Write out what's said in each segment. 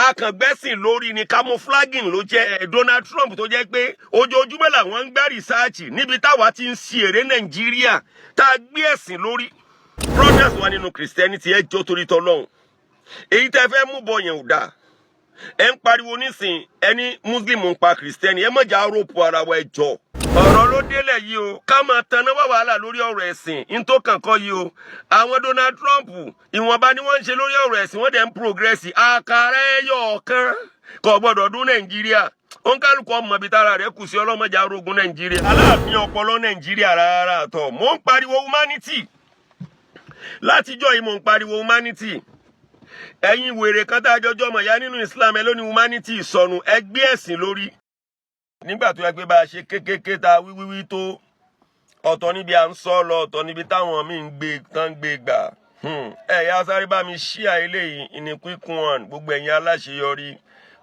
Akàngbẹ́sìn lórí ni, camouflaging ló jẹ́. Donald Trump tó jẹ́ pé ojoojúmọ́ làwọn ń gbá research níbi táwa ti ń si èrè Nàìjíríà, tá a gbé ẹ̀sìn lórí. Brothers wa nínú Christianity, ẹ jọ̀ọ́, torí tọ́lọ́hún, èyí tẹ́ fẹ́ mú bọ̀ yẹn ò dáa. Ẹ ń pariwo nísìn, ẹni Muslim ń pa Christian. Ẹ má jà rope ara wa, ẹ jọ̀ọ́. Ọ̀rọ̀ ló délẹ̀ yìí o. Ká máa taná wá wàhálà lórí ọ̀rọ̀ ẹ̀sìn n tó kàn kọ́ yìí o. Àwọn Donald Trump, ìwọ̀nba ni wọ́n ń ṣe lórí ọ̀rọ̀ ẹ̀sìn, wọ́n dẹ̀ ń progress. Àkàrà ẹyọ kan kò gbọ́dọ̀ dún Nàìjíríà. Òǹkálùkù ọmọ ibi tára rẹ̀ kù sí. Ọlọ́mọdé arógun Nàìjíríà aláàfin ọpọlọ Nàìjíríà rárá àtọ̀. Mò ń pariwo humanity látijọ́ yìí, mò ń pariwo humanity. Ẹ̀yin wèrè kan tá a jọjọ́ mọ̀ ya nínú Islam, ẹ ló ní humanity ìsọnù. Ẹ gbé ẹ̀sìn lórí nígbà tó yẹ pé bá a ṣe kékeré ta wíwíwí tó, ọ̀tọ̀ níbi à ń sọ lọ, ọ̀tọ̀ níbi táwọn míì ń gbé tán ń gbé gbà. Ẹ yá, sáré bá mi ṣíà eléyìí in quick one. Gbogbo ẹ̀yin aláṣeyọrí,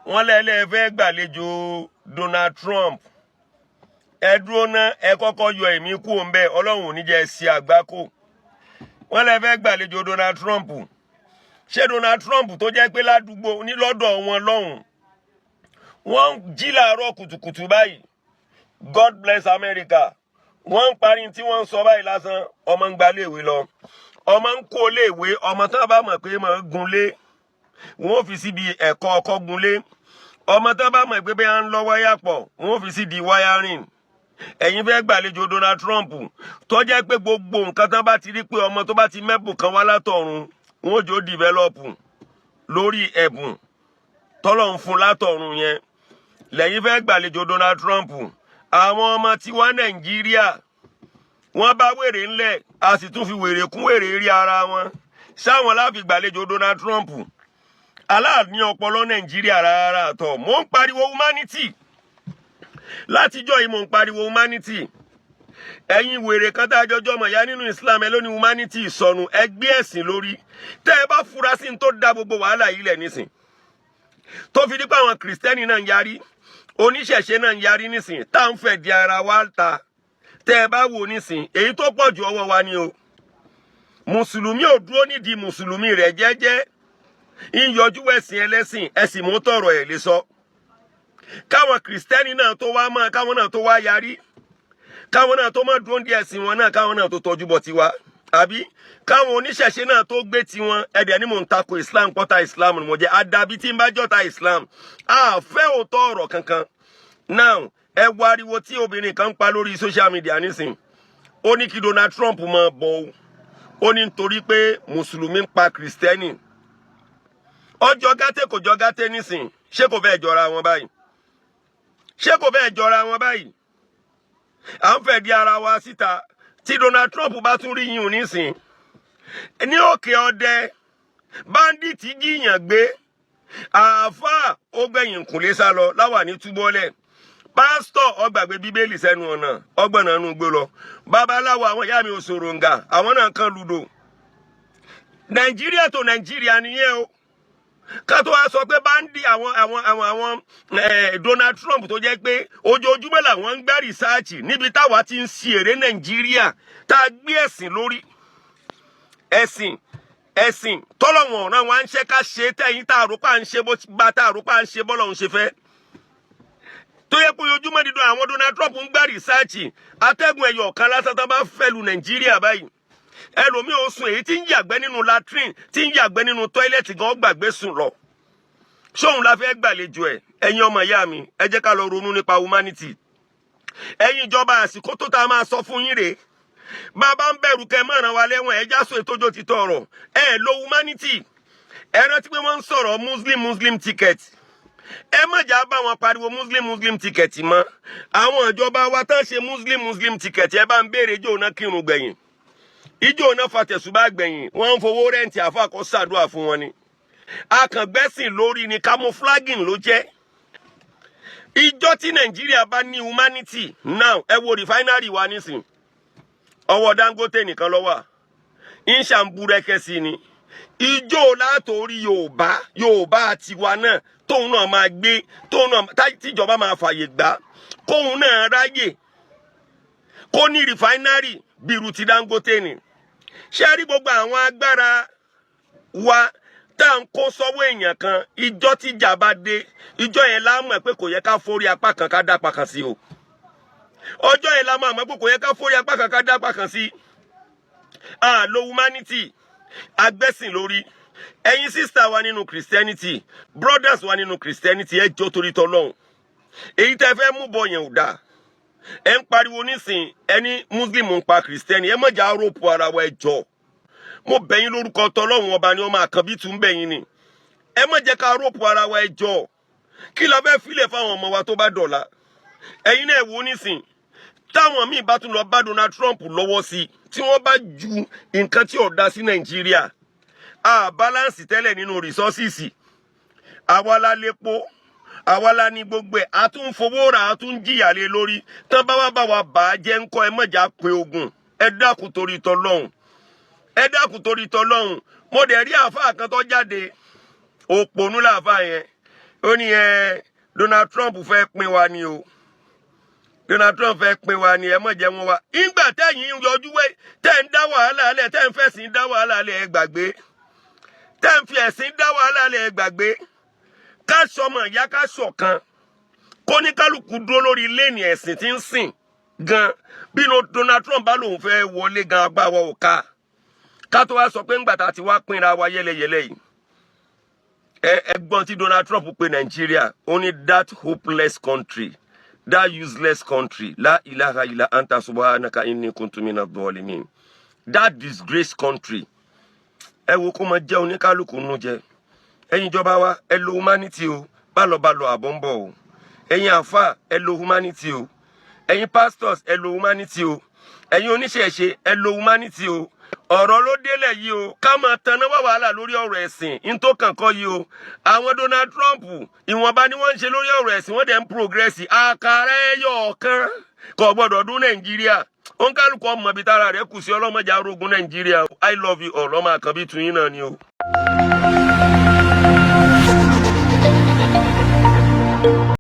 wọ́n lẹ́lẹ́ fẹ́ gbàlejò Donald Trump. Ẹ dúró ná, ẹ kọ́kọ́ yọ èmi kú òun bẹ́ẹ̀. Ọlọ́run ò ní jẹ́ sí àgbákò. Wọ́n lẹ́ fẹ́ gbàlejò Donald Trump. Ṣé Donald Trump tó jẹ́ pé ládùúgbò ní lọ́dọ̀ wọn lọ́hùn, wọ́n ń jí làárọ̀ kùtùkùtù báyìí, "God bless America." Wọ́n ń parí tí wọ́n ń sọ báyìí lásán, ọmọ ń gba léèwé lọ, ọmọ ń kó léèwé. Ọmọ tán bá mọ̀ pé mọ̀ ń gunlé, wọ́n ò fi síbi ẹ̀kọ́ ọkọ̀ gunlé. Ọmọ tán bá mọ̀ pé bẹ́ẹ̀ ń lọ wáyà pọ̀, wọ́n ò fi sí di wiring. Ẹ̀yin fẹ́ gbàlejò Donald Trump tó jẹ́ pé gbogbo nǹkan tán bá ti rí pé ọmọ tó bá ti mẹ́bùn kan wá látọ̀run, wọ́n ò jò develop lórí ẹ̀bùn tọ́lọ̀ ń fún látọ̀run yẹn. Lẹ́yìn fẹ́ gbàlejò Donald Trump. Àwọn ọmọ tiwa Nàìjíríà, wọ́n bá wèrè ńlẹ̀, a sì tún fi wèrè kún wèrè rí ara wọn sáwọn láfi gbàlejò Donald Trump. Aláàní ọpọlọ Nàìjíríà rárá àtọ̀. Mò ń pariwo humanity látijọ́ yìí, mò ń pariwo humanity. Ẹ̀yin wèrè kan tá a jọjọ́ mọ̀ ya nínú Islam, ẹ ló ní humanity ìsọnù. Ẹ gbé ẹ̀sìn lórí. Tẹ́ ẹ bá fura sí ní tó dá gbogbo wàhálà yìí lẹ̀ nísìn, tó fi dípò àwọn Kìrìsìtẹ́nì náà ń yarí, oníṣẹ̀ṣe náà ń yarí nísìn, tá à ń fẹ̀ di ara wa ta. Tẹ́ ẹ bá wò nísìn, èyí tó pọ̀ jù, ọwọ́ wa ni o. Mùsùlùmí ò dúró nídìí mùsùlùmí rẹ̀ jẹ́jẹ́, ń yọjú ẹ̀sìn ẹlẹ́sìn, ẹ̀sìn mú tọrọ ẹ̀ lè sọ. Káwọn Kìrìsìtẹ́nì náà tó wá mọ́, káwọn náà tó wá yarí, káwọn náà tó mọ́ dúró ní ẹ̀sìn wọn náà, káwọn náà tó tọ́jú bọ̀ tiwa, àbí káwọn oníṣẹ̀ṣe náà tó gbé tiwọn. Ẹ̀dẹ̀ ni mò ń takò Islam pọ́tà Islam ni mo jẹ́. Àdàbí tí ń bá jọ́ta Islam, àfẹ́ òótọ́ ọ̀rọ̀ kankan. Now, ẹ wo ariwo tí obìnrin kan ń pa lórí social media nísìn. Ó ní kí Donald Trump máa bọ̀ o. Ó ní nítorí pé mùsùlùmí ń pa Kìrìsìtẹ́nì. Ọjọ́ gàtẹ́ kò jọ gàtẹ́ nísìn. Ṣé kò fẹ́ jọra wọn báyìí? Ṣé kò fẹ́ jọra wọn báyìí? À ń fẹ́ di ara wa síta. Tí Donald Trump bá tún rí yín nísìn, ní òkè ọdẹ, bandit jíyàn gbé àáfàá, ó gbẹ̀yìn kùnlé sá lọ láwà ní túbọ́lẹ̀. Pásítọ̀ ó gbàgbé Bíbélì sẹ́nu ọ̀nà, ọgbọ̀nà nù gbé lọ. Babaláwo, àwọn ìyá mi òṣòròǹgà, àwọn náà kan ludo. Nàìjíríà tó Nàìjíríà nìyẹn o. Ká tó wá sọ pé bandit àwọn Donald Trump tó jẹ́ pé ojoojúmọ́ làwọn ń gbá research níbi táwa ti ń si èrè Nàìjíríà, tá a gbé ẹ̀sìn lórí. Ẹ̀sìn, ẹ̀sìn tọ́lọ̀wọ̀n ọ̀ràn wa ń ṣe ká ṣe tẹ̀yìn tá a rò pa ń ṣe bó bá tá a rò pa ń ṣe bọ́lọ̀ ń ṣe fẹ́, tó yẹ pé ojoojúmọ́ dídùn àwọn Donald Trump ń gbá research. Atẹ́gùn ẹ̀yọ̀ kan lásán tó bá fẹ́ lu Nàìjíríà báyìí, ẹlòmíì ò sùn. Èyí tí ń yàgbẹ́ nínú latrine, tí ń yàgbẹ́ nínú toilet gan, gbàgbé sùn lọ. Ṣóun la fẹ́ gbàlejò ẹ̀? Ẹ̀yin ọmọ ìyá mi, ẹ jẹ́ ká lọ ronú nípa humanity. Ẹ̀yin ìjọba, àsìkò tó tá a máa sọ fún yín rèé. Bàbá ń bẹ̀rù kẹ́ mọ̀ràn wa lẹ́wọ̀n. Ẹ já sọ ètòjó ti tọrọ ẹ lo humanity. Ẹ rántí pé wọ́n ń sọ̀rọ̀ Muslim Muslim ticket. Ẹ má jà bá wọn pariwo Muslim Muslim ticket mọ́. Àwọn ìjọba wa tán ṣe Muslim Muslim ticket, ẹ bá ń béèrè ijó náà kírun gbẹ̀yìn, ijó náà fatẹ̀sùbá gbẹ̀yìn. Wọ́n ń fowó rent àfa kó ṣàdúrà fún wọn ni. Akàngbẹ́sìn lórí ni, camouflaging ló jẹ́. Ìjọ tí Nàìjíríà bá ní humanity now, ẹ wo refinery wa nísìn, ọwọ́ Dangote nìkan ló wà, ń ṣàǹbúrẹ́kẹ́ sí ni. Ìjọ látòrí Yorùbá, Yorùbá tiwa náà, tóun náà máa gbé, tóun náà tíjọba máa fàyè gbà kóun náà ráyè kó ní refinery bíi ti Dangote ni. Ṣé rí gbogbo àwọn agbára wa tá à ń lò, tá à ń fi Tá à ń kó sọ́wọ́ èèyàn kan, ìjọ tíjà bá dé, ìjọ yẹn la mọ̀ pé kò yẹ ká forí apá kan ká dápá kan sí o. Ọjọ́ yẹn la máa mọ̀ pé kò yẹ ká forí apá kan ká dápá kan sí. A lo humanity, agbẹ́sìn lórí. Ẹ̀yin sister wa nínú Christianity, brothers wa nínú Christianity, ẹ jọ̀ọ́, torí tọlọ́hun, èyí tẹ́ fẹ́ mú bọ̀ yẹn ò dáa. Ẹ ń pariwo nísìn, ẹni Muslim ń pa Christian. Ẹ má jà rope ara wa. Ẹ jọ̀ọ́, mo bẹ̀ yín lórúkọ tọlọ́hun ọba ni, wọ́n máa kàn bí tún bẹ̀ yín ni. Ẹ má jẹ́ ká rope ara wa, ẹ jọ̀ọ́. Kí la fẹ́ filẹ̀ fáwọn ọmọ wa tó bá dọ̀la? Ẹ̀yin náà wò nísìn, táwọn míì bá tún lọ bá Donald Trump lọ́wọ́ sí, tí wọ́n bá ju nǹkan tí ò da sí Nàìjíríà, a balance tẹ́lẹ̀ nínú resources. Àwa la lépo, àwa la ní gbogbo ẹ̀, a tún fowó rà, a tún jìyà lé lórí. Tán bá wá bá wa bà á jẹ́ ńkọ́? Ẹ mọ̀jà pé ogun. Ẹ dákun torí tọlọ́hun, ẹ dákun torí tọlọ́hun. Mo dẹ̀ rí àáfàá kan tó jáde, òpònú làáfàá yẹn. Ó ní ẹ Donald Trump fẹ́ pín wa ni o, Donald Trump fẹ́ pín wa ni, ẹ mọ̀ jẹ́ wọn wa. Ìgbà tẹ́yìn ń yọjú wẹ́, tẹ́ ń dá wàhálà lẹ̀, tẹ́ ń fẹ̀sìn dá wàhálà lẹ̀, ẹ gbàgbé. Tẹ́ ń fi ẹ̀sìn dá wàhálà lẹ̀, ẹ gbàgbé. Ká sọmọ ìyá, ká ṣọ̀kan, kóníkálukú dúró lórí lane ẹ̀sìn tí ń sìn gan. Bí Donald Trump bá lòun fẹ́ wọlé gan, agbá wa ò ká. Ká tó wá sọ pé ńgbà tá a ti wá pínra wa yẹ́lẹyẹ̀lẹ yìí. Ẹ ẹgbọ́n tí Donald Trump pe Nàìjíríà, ó ní that hopeless country, that useless country. La ilaha illa anta subhanaka inni kuntu minadh dhalimin. That disgrace country. Ẹ wo, kó máa jẹ́ oníkálukú nú jẹ. Ẹ̀yin ìjọba wa, ẹ lo humanity o. Bálọ̀bálọ̀, àbọ̀ ń bọ̀ o. Ẹ̀yin àáfà, ẹ lo humanity o. Ẹ̀yin pastors, ẹ lo humanity o. Ẹ̀yin oníṣẹ̀ṣe, ẹ lo humanity o. Ọ̀rọ̀ ló délẹ̀ yìí o. Ká máa taná wá wàhálà lórí ọ̀rọ̀ ẹ̀sìn n tó kàn kọ́ yìí o. Àwọn Donald Trump, ìwọ̀nba ni wọ́n ń ṣe lórí ọ̀rọ̀ ẹ̀sìn, wọ́n dẹ̀ ń progress. Àkàrà ẹyọ kan kò gbọ́dọ̀ dún Nàìjíríà. Òǹkálùkù ọmọ ibi tára rẹ̀ kù sí. Ọlọ́mọdé arógun Nàìjíríà. I love you all. Ọmọ àkànbí tún yín náà ni o.